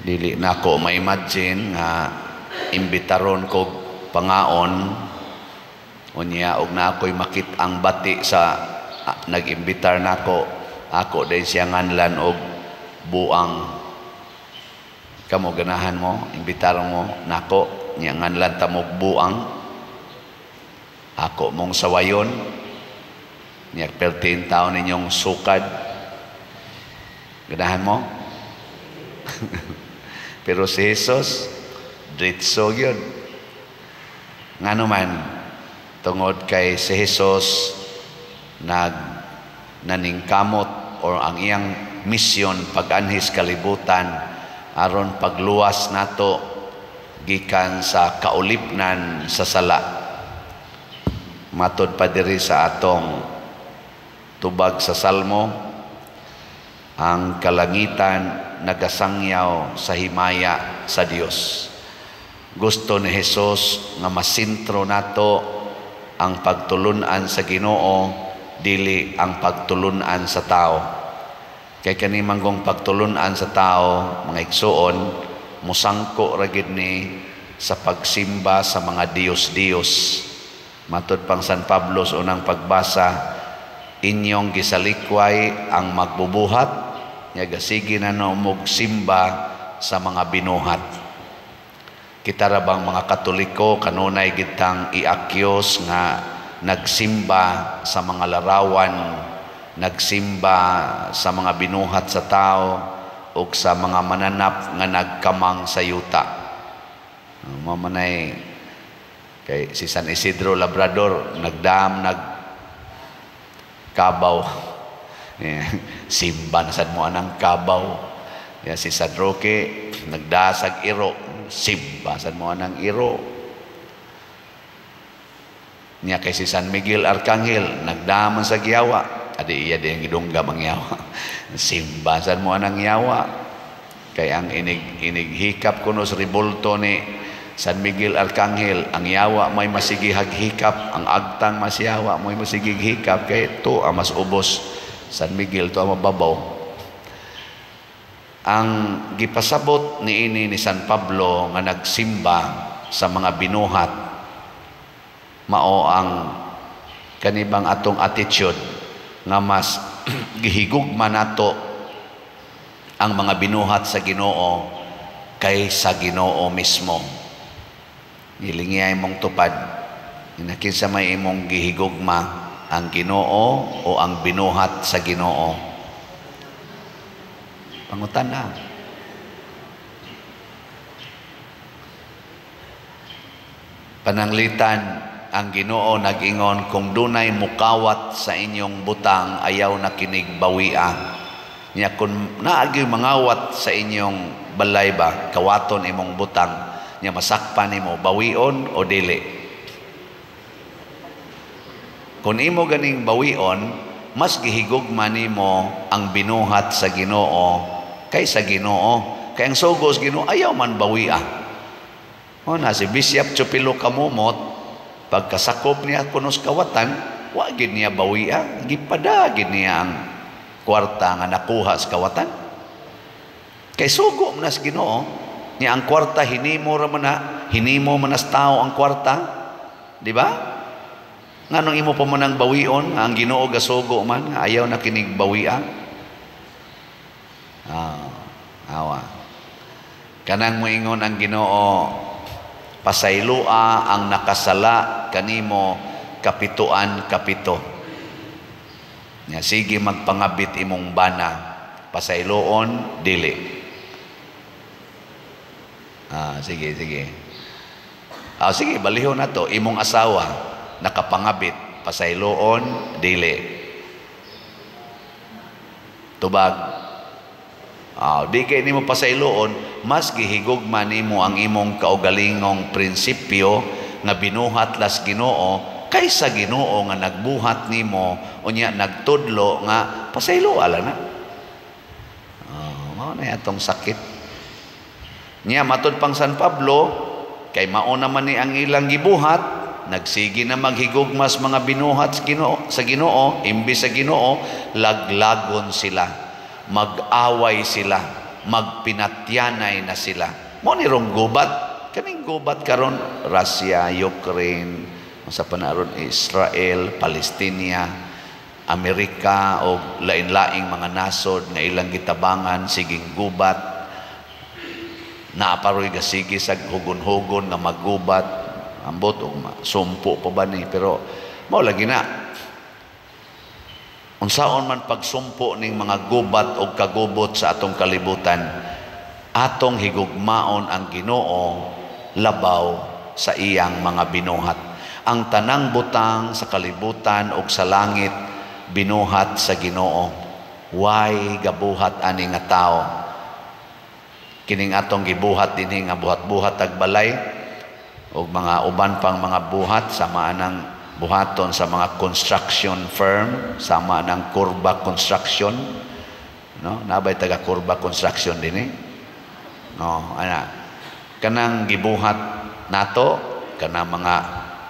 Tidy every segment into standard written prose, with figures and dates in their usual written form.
Dili nako ma-imagine nga imbitaron kog pangaon, unya og na ako'y makit-ang bati sa nag-imbitar nako, ako din siya nganlan og buang. Kamo, ganahan mo imbitar mo nako nya nganlan ta mog buang, ako mong sawayon nya pertin taon ninyong sukad? Ganahan mo? Pero si Jesus, diretso gyud. Ngano man? Tungod kay si Jesus nag naningkamot or ang iyang misyon pag-anhis kalibutan aron pagluwas nato gikan sa kaulipnan sa sala. Matod pa diri sa atong tubag sa Salmo, ang kalangitan nagasangyaw sa himaya sa Dios. Gusto ni Jesus nga masintro nato ang pagtulunan sa Ginoo, dili ang pagtulunan sa tao. Kay kani manggong pagtulunan sa tao, mga igsuon, musangko ra gid ni sa pagsimba sa mga diyos-diyos. Matod pang San Pablo sa unang pagbasa, inyong gisalikway ang magbubuhat, nya gasige na no simba sa mga binuhat. Kita ra bang mga Katoliko kanunay gitang iakyos nga nagsimba sa mga larawan, nagsimba sa mga binuhat sa tao ug sa mga mananap nga nagkamang sa yuta. Mao manay kay si San Isidro Labrador nagdam nag kabaw. Simba na sad mo anang kabaw. Yeah, si San Roque nagdasag iro, simba sad mo anang iro. Niya kay si San Miguel Arcangel nagdaman sa giyawa, adi iya di ang gidunggam ang yawa. Simba sad mo anang yawa. Kay ang inig inighikap kuno sa ribulto ni San Miguel Arcangel, ang yawa may masigi haghikap, ang agtang masyawa may masigi hikap, kay to ang mas ubos. San Miguel to ang mababaw. Ang gipasabot niini ni San Pablo nga nagsimba sa mga binuhat, mao ang kanibang atong attitude nga mas gihigugma nato ang mga binuhat sa Ginoo kaysa Ginoo mismo. Gilingiyay mong tupad. Kinsa may imong gihigugma, ang Ginoo o ang binuhat sa Ginoo? Pangutan na. Pananglitan, ang Ginoo nag-ingon, kung dunay mukawat sa inyong butang, ayaw na kinig bawia. Nya kung naagi mangawat sa inyong balay ba, kawaton imong butang, nya masakpan nimo, bawion o dili? Kung imo ganing bawion, mas gihigugma nimo ang binuhat sa Ginoo kaysa Ginoo. Kay ang sugo sa Ginoo ayaw man bawia. O na si Bishop Chupilo Kamumot, pagkasakop niya kunos kawatan, wa gid niya bawia, gipada gid niya ang kwarta nga nakuha sa kawatan. Kay sugo man sa Ginoo, niya ang kwarta hinimo ra man na, hinimo man sa tao ang kwarta, di ba? Nganong imo pa man ang bawion, ang Ginoo gasugo man, ayaw na kinig bawia. Awa. Kanang moingon ang Ginoo, pasaylua ang nakasala kanimo kapituan kapito. Nya sige magpangabit imong bana, pasayloon dili. Sige, sige. Sige, balihon na to. Imong asawa nakapangabit, pasayloon dili. Tubag. Di kay nimo pasayloon, mas gihigugma nimo ang imong kaugalingong prinsipyo nga binuhat las Ginoo kaysa Ginoo nga nagbuhat nimo unya nagtudlo nga pasaylo ala na. Mao na atong sakit. Nya matud pang San Pablo, kay mao naman ni ang ilang gibuhat, nagsige na maghigugmas mga binuhat sa Ginoo, imbis sa Ginoo, laglagon sila, mag-away sila, Magpinatyanay na sila. Mao ni rong gubat. Kaning gubat karon, Russia, Ukraine, sa panaron Israel, Palestina, Amerika o lain-laing mga nasod nga ilang gitabangan, siging gubat. Naaparoy gasige sa hugon-hugon nga maggubat. Ambot og sumpo pa ba ni, pero mao lagi na. Unsaon man pagsumpo ning mga gubat og kagubot sa atong kalibutan, atong higugmaon ang Ginoo labaw sa iyang mga binuhat. Ang tanang butang sa kalibutan og sa langit binuhat sa Ginoo. Way gabuhat ani nga tao. Kining atong gibuhat dinhi nga buhat-buhat ag balay og mga uban pang mga buhat, sama anang buhaton sa mga construction firm, sama ng Kurba Construction, no? Nabay taga Kurba Construction dinhi, no? Ana kanang gibuhat nato, kanang mga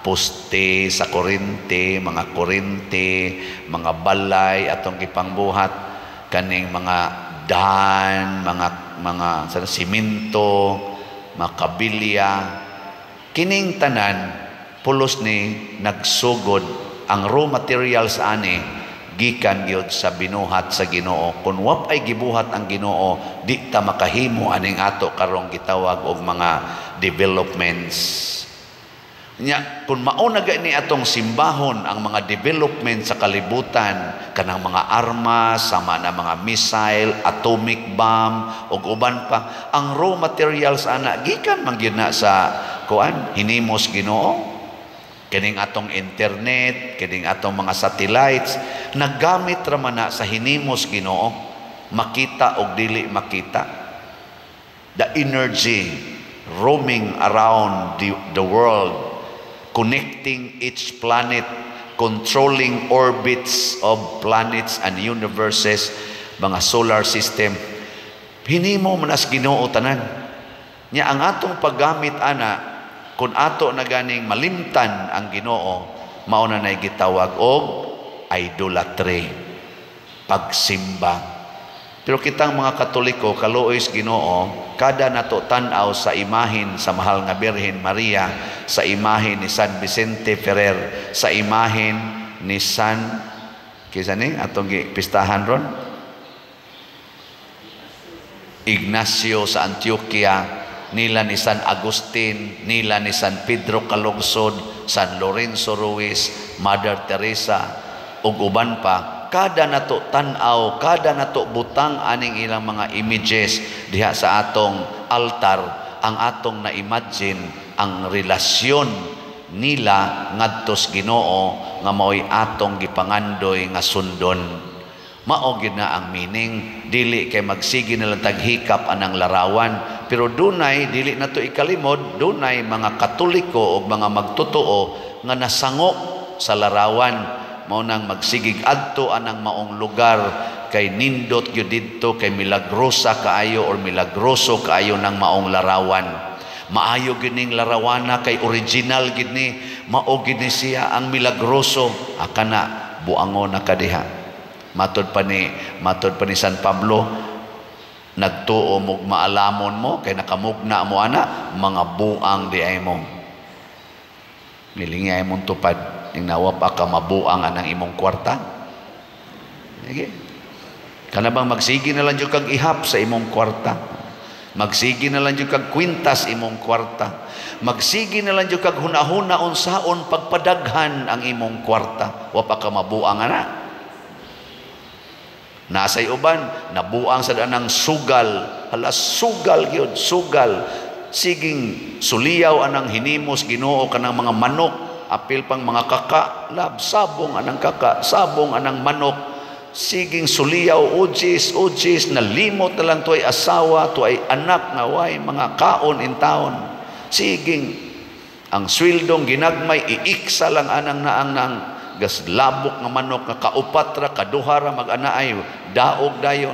poste sa kuryente, mga kuryente, mga balay atong gipangbuhat, kaning mga daan, mga sa simento, mga kabilya, kining tanan pulos ni nagsugod ang raw materials ani gikan gyud sa binuhat sa Ginoo. Kung wa ay gibuhat ang Ginoo, di ta makahimo aning ato karong gitawag og mga developments. Nya kung mao na gani atong simbahon ang mga development sa kalibutan, kanang mga armas, sama na mga missile, atomic bomb ug uban pa, ang raw materials ana gikan man gyud na sa kuan, hinimos Ginoo. Kining atong internet, kining atong mga satellites, naggamit ra man na sa hinimos Ginoo, makita og dili makita. The energy roaming around the world, connecting each planet, controlling orbits of planets and universes, mga solar system. Hinimo man as Ginoo tanan. Nya ang atong paggamit ana, kung ato na ganing malimtan ang Ginoo, mao na nay gitawag og idolatry, pagsimba. Pero kitang mga Katoliko, kaluoy sa Ginoo, kada nato tan-aw sa imahen sa Mahal nga Birhen Maria, sa imahen ni San Vicente Ferrer, sa imahen ni San kisa ni atong gipistahan ron, Ignacio sa Antioquia, nila ni San Agustin, nila ni San Pedro Calungsod, San Lorenzo Ruiz, Mother Teresa, ug uban pa, kada nato tan-aw, kada nato butang aning ilang mga images diha sa atong altar, ang atong na-imagine ang relasyon nila ngadtos Ginoo nga mao'y atong gipangandoy nga sundon. Mao gyud na ang meaning, dili kay magsige na lang taghikap anang larawan, pero dunay, dili nato ikalimod, dunay mga Katoliko o mga magtotoo nga nasangok sa larawan. Mao nang magsigig adto anang maong lugar kay nindot gyud didto, kay milagrosa kaayo or milagroso kaayo nang maong larawan. Maayo gyud ning larawana kay original gyud ni, mao gyud ni siya ang milagroso. Akana buangon na kadiha. Matod pa ni San Pablo, nagtuo mog maalamon mo kay nakamugna mo ana, mga buang di ay mo. Milingi ay mong tupad ning nawa pa ka mabuang anang imong kwarta. Sige. Kana bang magsige na lang jud kag ihap sa imong kwarta. Magsige na lang jud kag kwintas imong kwarta. Magsige na lang jud kag hunahuna unsaon pagpadaghan ang imong kwarta. Wa pa ka mabuang ana. Nasay uban, nabuang sa danang sugal. Hala, sugal gyud, sugal. Siging suliyaw anang hinimos Ginoo kanang mga manok, apil pang mga kaka, lab sabong anang kaka, sabong anang manok. Siging suliyaw, ujis, ujis, nalimot na lang tuay asawa, tuay anak nga way mga kaon in taon. Siging ang swildong ginagmay, iiksa lang anang naang nang gas labok nga manok nga kaupatra, kaduhara mag-anaay, daog dayon.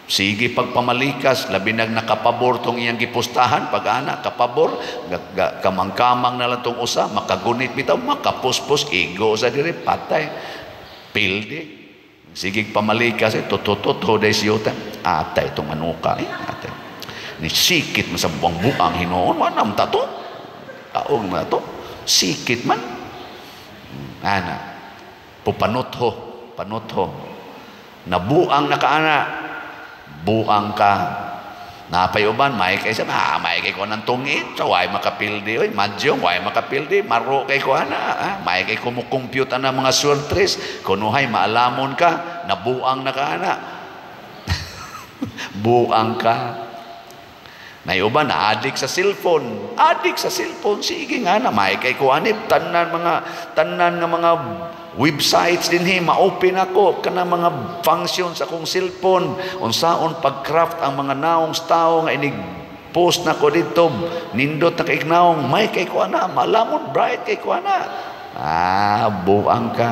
Sige pagpamalikas, labi nag nakapabor tong iyang gipustahan, pag-ana, kapabor, kamang-kamang na lang tong usa, makagunit bitaw, makapuspos, igo sa diri, patay, pildi. Sige pamalikas, eh, tutututo day siyuta. Ata itong manuka eh. Ata. Ni sikit man sa buang-buang hinuon, wanam ta to. Taog na to. Sikit man. Ana. Pupanutho, panutho. Nabuang na ka ana. Buang ka. Napay uban, may kay sa, ah, may kay ko ng tungit, so way makapildi, oy, madyo, way makapildi, maro kay ko ana, ah, may kay kumukompute ana mga surtres, kunuhay maalamon ka, nabuang na ka ana. Buang ka. Nay uban na adik sa cellphone, adik sa cellphone, sige nga na, may kay ko anib, tanan nga mga websites dinhi ma-open ako kana mga functions akong cellphone, unsaon pag-craft ang mga naong sa tao nga inig post nako didto, nindot na kay naong, may kay ko ana, malamon bright kay ko ana. Ah, buang ka.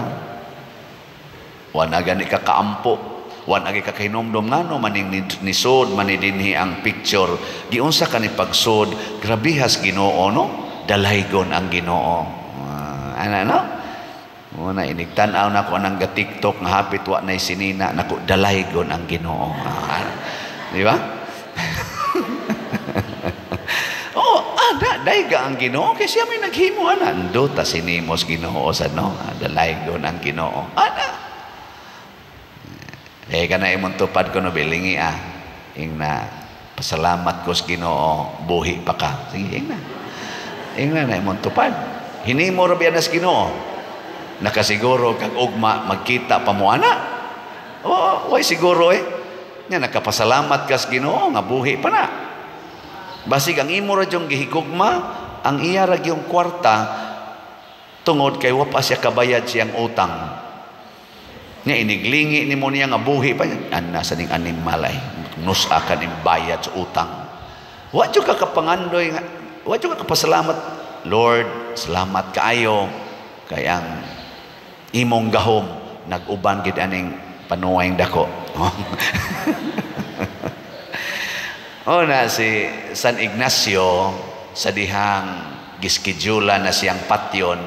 Wa na gani ka kaampo, wa na ka kahinumdom ngano maning nisod man dinhi ang picture, giunsa ka ni pagsod, grabihas Ginoo no, dalaygon ang Ginoo. Ana no? Muna inigtan-aw na ko anang ga TikTok nga hapit wa nay sinina nako, dalaygon ang Ginoo. Ah, di ba? Oh, ah, dayga ang Ginoo kay siya may naghimo ana. Ando ta sinimos Ginoo sa no, dalaygon ang Ginoo. Ana. Eh kana imong tupad ko no bilingi ah. Ingna pasalamat ko sa Ginoo, buhi pa ka. Sige ingna. Ingna na imong tupad. Hinimo ra biya nas Ginoo. Nakasiguro kag ugma magkita pa mo ana. Oo, way siguro eh. Nya nakapasalamat kas Ginoo nga buhi pa na. Basig ang imo ra dyong gihigugma, ang iya ra gyung kwarta tungod kay wa pa siya kabayad siyang utang. Nya iniglingi nimo niya nga buhi pa niya. Ana sa ning animal ay nusa ka ning bayad sa utang. Wa jud ka kapangandoy nga, wa jud ka kapasalamat. Lord, salamat kaayo kay ang imong gahom nag-uban gid aning panuwayng dako. O na si San Ignacio sa dihang giskedyula na siyang patyon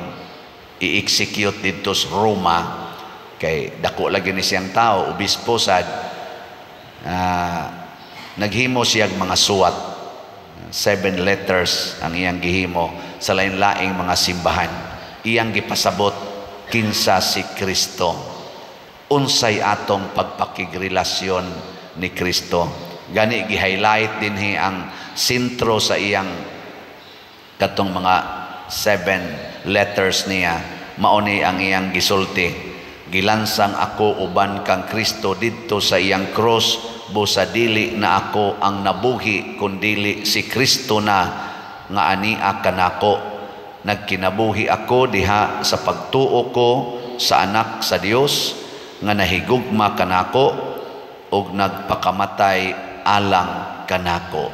i-execute didto sa Roma kay dako lagi ni siyang tao, obispo sad, naghimo siyang mga suwat, 7 letters ang iyang gihimo sa lain-laing mga simbahan. Iyang gipasabot kinsa si Kristo, unsay atong pagpakigrelasyon ni Kristo. Gani gi-highlight dinhi ang sentro sa iyang katong mga 7 letters niya. Mao ni ang iyang gisulti: gilansang ako uban kang Kristo didto sa iyang cross, busa dili na ako ang nabuhi kundili si Kristo na nga ania kanako. Nagkinabuhi ako diha sa pagtuo ko sa anak sa Dios nga nahigugma kanako ug nagpakamatay alang kanako.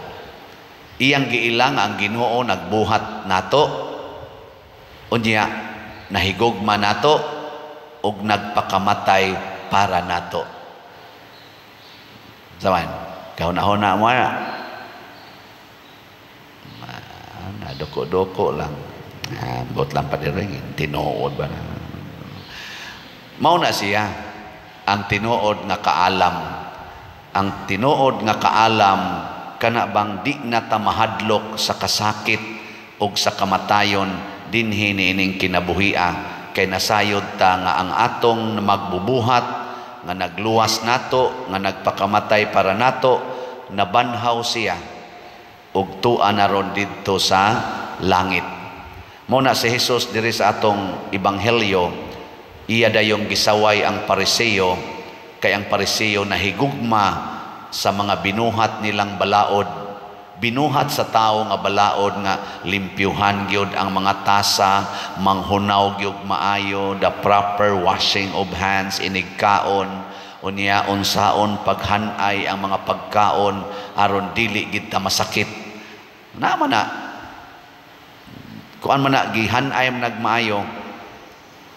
Iyang giilang ang Ginoo nagbuhat nato, unya nahigugma nato ug nagpakamatay para nato. Saman, kahuna-huna mo na. Doko-doko lang. Got lang pa din tinuod ba na. Mao na siya ang tinuod nga kaalam. Ang tinuod nga kaalam kana bang di na ta mahadlok sa kasakit og sa kamatayon dinhi niining kinabuhia, kay nasayod ta nga ang atong magbubuhat nga nagluwas nato, nga nagpakamatay para nato, nabanhaw siya ug tua na ron didto sa langit. Mao na si Jesus diri sa atong ebanghelyo, iya dayong gisaway ang Pariseo, kay ang Pariseo nahigugma sa mga binuhat nilang balaod. Binuhat sa tao nga balaod nga limpyuhan gyud ang mga tasa, manghunaw gyud maayo, the proper washing of hands inigkaon, unya unsaon paghanay ang mga pagkaon aron dili gid ta masakit. Naa man na kuan man na gihanay man nagmaayo,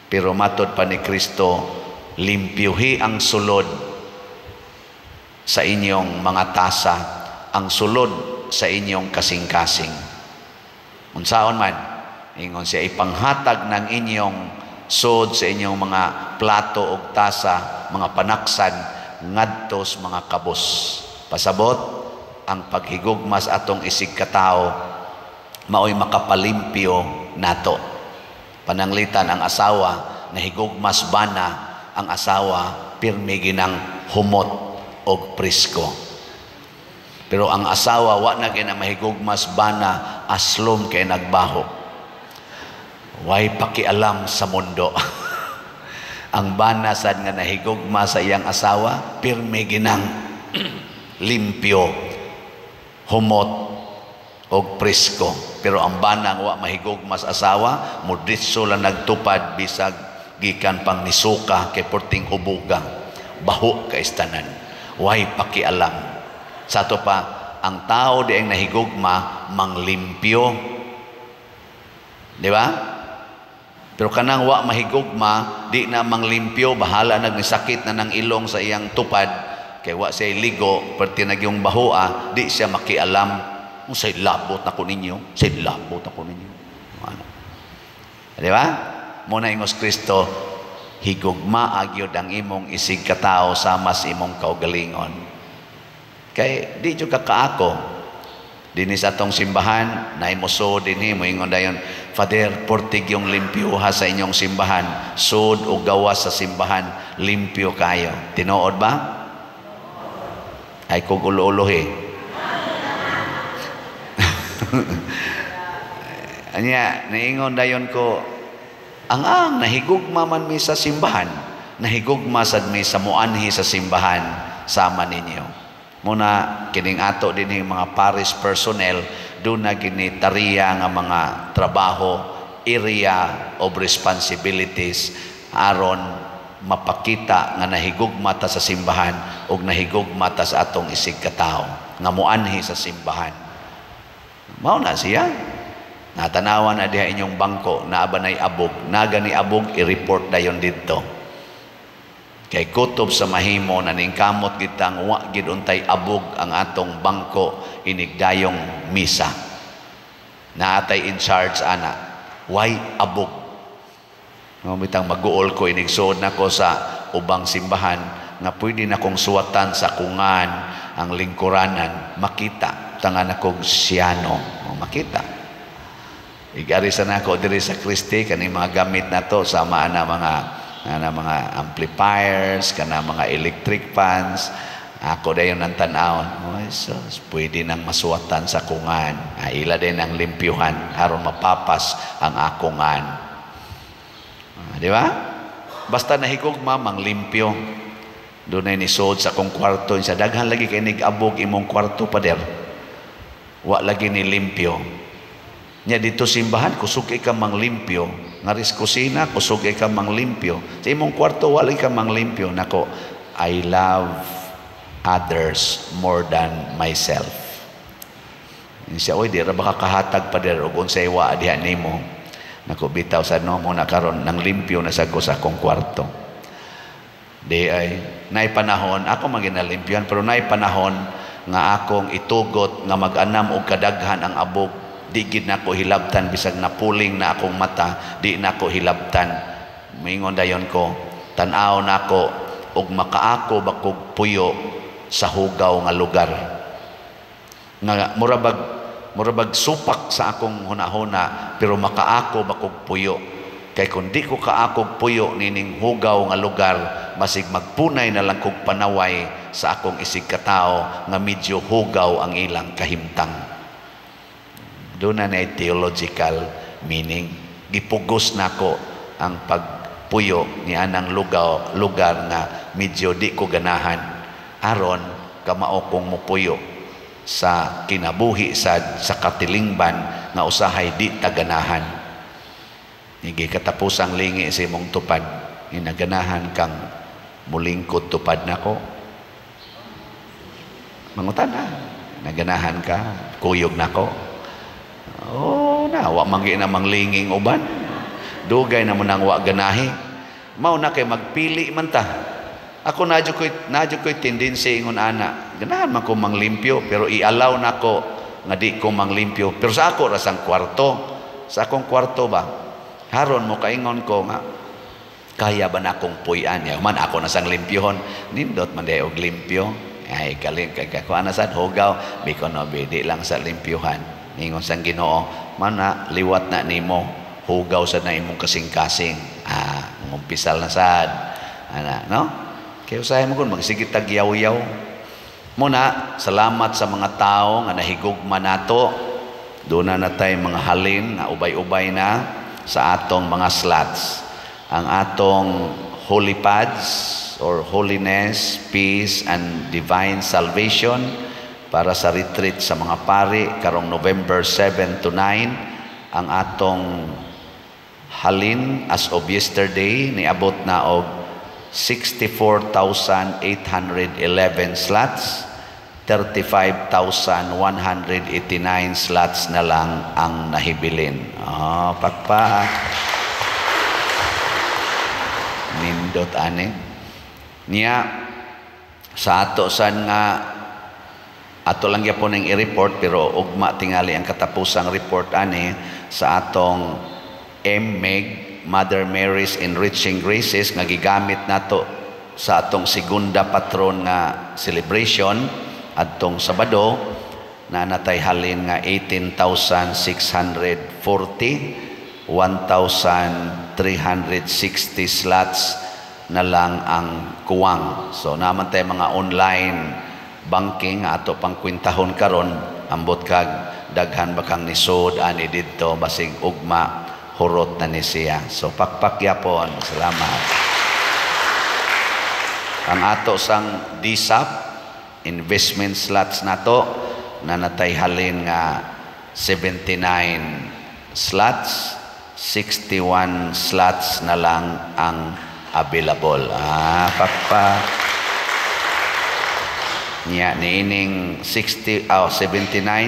pero matod pa ni Kristo, limpyuhi ang sulod sa inyong mga tasa, ang sulod sa inyong kasing-kasing. Unsaon man, ingon siya, ipanghatag ng inyong sod sa inyong mga plato og tasa, mga panaksan ngadto sa mga kabos. Pasabot, ang paghigugma sa atong isig katawo maoy makapalimpyo nato. Pananglitan ang asawa nahigugmas bana, ang asawa pirmi ginang humot og presko. Pero ang asawa wa na gina mahigugmas bana, aslom kay nagbaho. Way pakialam sa mundo. Ang bana sad nga nahigugma sa iyang asawa, pirmi ginang limpyo, humot og presko. Pero ang bana nga wa mahigugma sa asawa, mudritso lang nagtupad bisag gikan pang nisuka kay porting hubuga. Baho kay tanan. Way pakialam. Sa ato pa, ang tao di ang nahigugma manglimpyo. Di ba? Pero kanang wa mahigugma, di na manglimpyo, bahala nagnisakit na ng ilong sa iyang tupad, kay wa siya ligo, perti nagyong bahoa, di siya makialam. Unsay labot nako ninyo, say labot ako ninyo. Ano? Di ba? Muna ingos Kristo, higugma agyod ang imong isig katao sama sa imong kaugalingon. Kay di jud ka kaako. Dinhi sa atong simbahan, naay musuod dinhi, moingon dayon, "Father, portig yung limpyuha sa inyong simbahan, sud o gawas sa simbahan, limpyo kayo." Tinuod ba? Ay kog ulo-ulohi. Anya, naingon dayon ko, ang nahigugma man mi sa simbahan, nahigugma sad mi sa muanhi sa simbahan, sama ninyo. Muna, kining ato din mga parish personnel, doon na gini tariya nga mga trabaho, area of responsibilities, aron mapakita nga nahigugma ta sa simbahan ug nahigugma ta sa atong isig katao nga muanhi sa simbahan. Mao na siya. Natanawan na diha inyong bangko, naa ba nay abog, naga ni abog, i-report dayon didto. Kay kutob sa mahimo na ningkamot gitang wa gid untay abog ang atong bangko inigdayong misa. Naatay in charge ana, why abog? No, bitang maguol ko inigsuod nako sa ubang simbahan nga pwede na kong suwatan sa kungan ang lingkuranan, makita tangan akong siyano, o, makita. Igari sa nako diri sa Kristi kani mga gamit nato sama ana mga amplifiers, kana mga electric fans. Ako dayon ang tan-awon. Oh, Jesus, pwede nang masuwatan sa kungan. Ah, ila din ang limpyuhan aron mapapas ang akungan. Ah, di ba? Basta nahigugma mang limpyo. Doon ay nisuod sa akong kwarto. Sa daghan lagi kay nigabog imong kwarto, pader. Wa lagi ni limpyo. Nya dito simbahan, kusog ka mang limpyo. Ngaris kusina, kusog ka mang limpyo. Sa imong kwarto, wala ka mang limpyo. Nako, I love others more than myself. Siya, oy, di ra ba kahatag, pader, og unsay wa diha nimo. Nako, bitaw sa no mo na karon nang limpyo na sa ko sa akong kwarto. Di ay nay panahon ako maginalimpyohan, pero nay panahon nga akong itugot nga mag-anam og kadaghan ang abog, di gid nako hilabtan bisag napuling na akong mata, di nako hilabtan. Moingon dayon ko, tan-aw nako og makaako bakog puyo sa hugaw nga lugar. Nga murabag supak sa akong hunahuna, pero makaako bakog puyo. Kay kung di ko kaakog puyo nining hugaw nga lugar, masig magpunay na lang kog panaway sa akong isig katao nga medyo hugaw ang ilang kahimtang. Doon na theological meaning. Gipugos nako ang pagpuyo ni anang lugar nga medyo di ko ganahan, aron kamao kong mupuyo sa kinabuhi sa katilingban nga usahay di taganahan. Higi katapusang lingi sa imong tupad, inaganahan kang mulingkod tupad nako. Mangutan na, naganahan ka, kuyog nako. Oh, na, wa manggi na manglinging uban. Dugay na mo nang wa ganahi. Mao na kay magpili man ta. Ako nadyo ko'y tendency ingon ana. Ganahan man ko manglimpyo, pero i-allow nako nga di ko manglimpyo. Pero sa ako rasang kwarto. Sa akong kwarto ba? Haron mo kaingon ko nga Kaya ba na akong puy-an? Ya man ako na sang limpyohon. Nindot man diay og limpyo. Ay galing kay kuan na sad hugaw bikon no di lang sa limpyohan. Ningon sang Ginoo, man na liwat na nimo, hugaw sad na imong kasing-kasing. Ah, ngumpisal na sad. Ana, no? Kay usahay mo kun magsige tag yaw-yaw. Muna, salamat sa mga tao nga nahigugma nato. Doon na natay mga halin nga ubay-ubay na sa atong mga slots. Ang atong Holy Pads or Holiness, Peace, and Divine Salvation para sa retreat sa mga pari karong November 7 to 9, ang atong halin as of yesterday niabot na og 64,811 slots. 35,189 slots na lang ang nahibilin. Oh, pakpak. Nindot ani. Niya sa ato san nga ato lang gyapon ning i-report, pero ugma tingali ang katapusang report ani sa atong MMEG, Mother Mary's Enriching Graces, nga gigamit nato sa atong segunda patron nga celebration adtong Sabado, na natay halin nga 18,640, 1,360 slots na lang ang kuwang. So naman tayo mga online banking ato pang kwintahon karon, ambot kag daghan ba kang nisod ani didto, basig ugma hurot na ni siya. So pakpak yapon, salamat. Ang ato sang DSAP investment slots nato na natay halin nga 79 slots, 61 slots na lang ang available. Ah, pakpak. Niya niining 79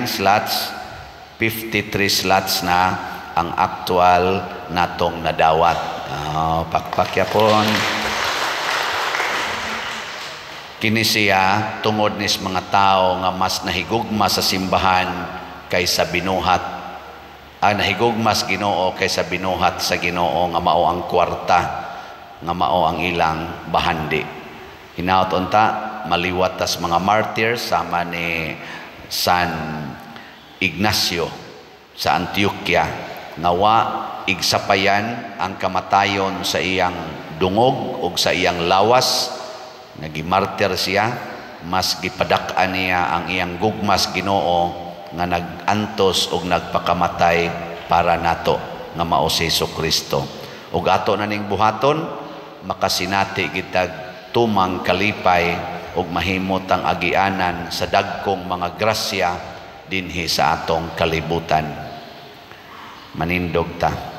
slots, 53 slots na ang actual natong nadawat. Oh, pakpak yapon. Kini siya tungod nis mga tao nga mas nahigugma sa simbahan kaysa binuhat. Ang nahigugma sa Ginoo kaysa binuhat sa Ginoo nga mao ang kwarta, nga mao ang ilang bahandi. Hinaot unta maliwat tas mga martyrs sama ni San Ignacio sa Antioquia, nga wa igsapayan ang kamatayon sa iyang dungog og sa iyang lawas, nga gimartyr siya, mas gipadak-an niya ang iyang gugmas Ginoo nga nag-antos og nagpakamatay para nato, nga mao si Jesucristo. Ug ato na ning buhaton, makasinati kitag tumang kalipay ug mahimot ang agianan sa dagkong mga grasya dinhi sa atong kalibutan. Manindog ta.